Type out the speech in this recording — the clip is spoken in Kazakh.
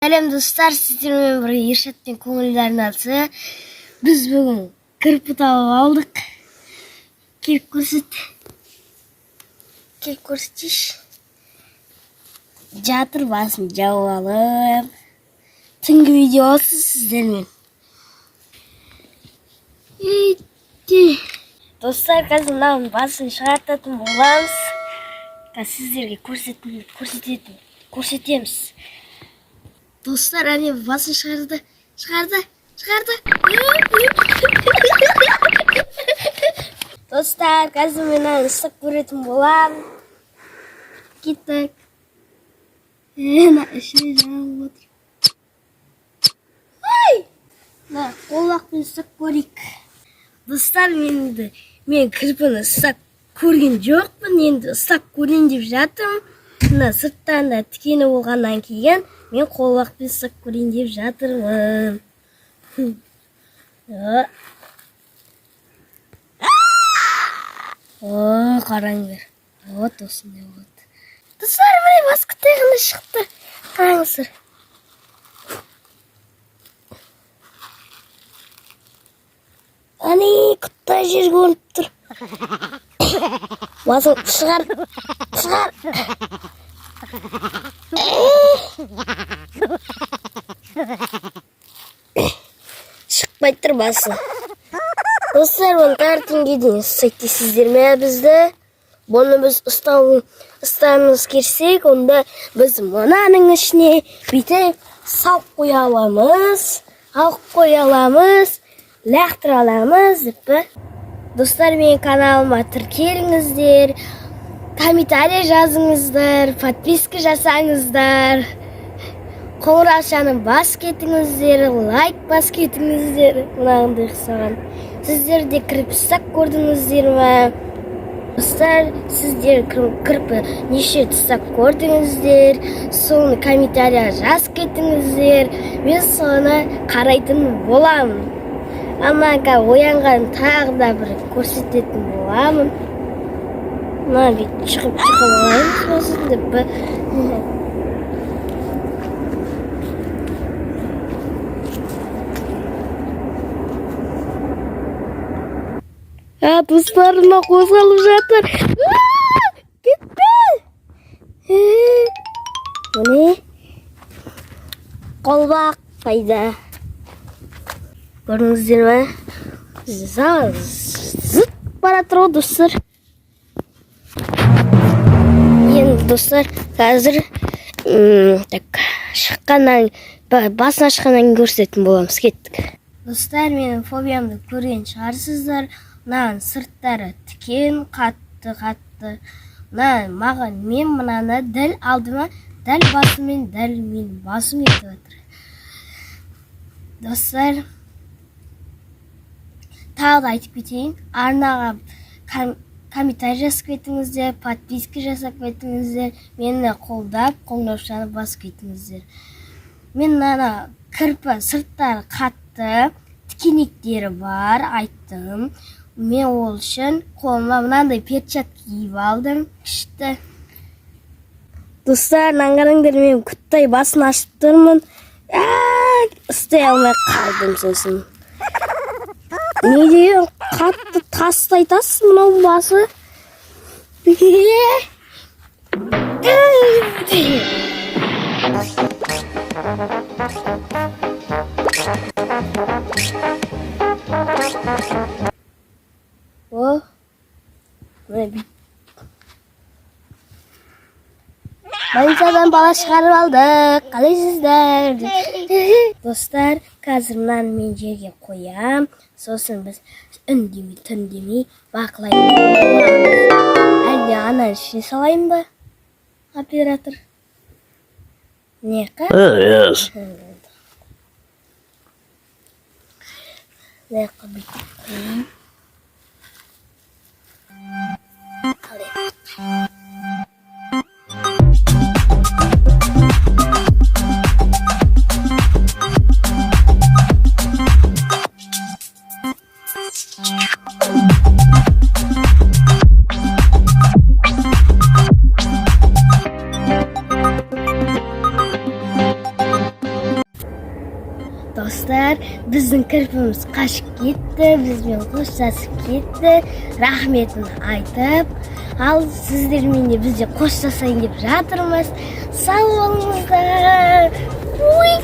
Сәлем, достар! Сіздермен бірге Ершат пен Көңілді арнасы. Біз бүгін кірпі тауып алдық. Келіп көрсет, келіп көрсетейінші. Жатыр басын жауып алып. Түнгі видео болсын сіздермен. Үйте. Достар, қазір мынаның басын шығартатын боламыз. Қазір сіздерге көрсетеміз. Достар, әне басын шығарды, шығарды, шығарды. Достар, қазір мен мынаны ұстап көретін боламын. Кеттік. Мына ішіне жабылып отыр. Ай! Мына қолақпен ұстап көрейік. Достар, мен енді мен кірпіні ұстап көрген жоқпын, енді ұстап көрейін деп жатырмын. Мына сырттан да тікені болғаннан кейін мен қолақпен ұстап көрейін деп жатырмын. О, қараңдар. Вот осындай болады. Достар, міне бас ғана шықты. Қараңыздар. Әне, құттай жер көрініп тұр. Басын шығар, шығар. Шықпай тұр басы. Достар, оны таңертеңге дейін ұстайды дейсіздер ме бізді? Бұны біз ұстауымыз келсек, онда біз мынаның ішіне бүйтіп салып қоя аламыз, алып қоя аламыз, лақтыра аламыз деп пе? Достар, менің каналыма тіркеліңіздер, комментарий жазыңыздар, подписка жасаңыздар, қоңыраушаны бас кетіңіздер, лайк бас кетіңіздер, мынандай ұқсаған. Сіздер де кірпі ұстап көрдіңіздер ме? Достар, сіздер кірпі неше рет ұстап көрдіңіздер? Соны комментария жазып кетіңіздер. Мен соны қарайтын боламын. Ана оянған тағы да бір көрсететін боламын. Мына бүйтіп шығып шығып алайын сосын деп. А, достар, мына қозғалып жатыр. Кетті. Міне. Қолбақ қайда? Көрдіңіздер ме? Зыт бара тұр ғой, достар. Енді, достар, қазір так, шыққаннан басын ашқаннан кейін көрсететін боламыз. Кеттік. Достар, менің фобиямды көрген шығарсыздар. Мынаның сырттары тікен, қатты қатты. Мына маған мен мынаны дәл алдыма, дәл басыммен, дәл менің басым кетіп жатыр. Достар, тағы да айтып кетейін, арнаға комментарий жазып кетіңіздер, подписка жасап кетіңіздер, мені қолдап, қоңыраушаны басып кетіңіздер. Мен мына кірпі сырттары қатты, тікенектері бар, айттым. Мен ол үшін қолыма мынандай перчатка киіп алдым, күшті. Достар, мынаны қараңдар, мен құттай басын ашып тұрмын. Ұстай алмай қалдым сосын. Не деген қатты тастай тас мынау басы. О, міне бүйтіп. Больницадан бала шығарып алдық. Қалайсыздар? Достар, қазір мынаны мен жерге қоям. Сосын біз үндемей, түндемей бақылайтын боламыз. Әлде ананың ішіне салайын ба? Оператор. Не қа? Yes. Мына жаққа бүйтіп қояйын. Қалай? Достар, біздің кірпіміз қашып кетті, бізбен қоштасып кетті, рахметін айтып. Ал сіздермен де біз де қоштасайын деп жатырмыз. Сау болыңыздар. Ой.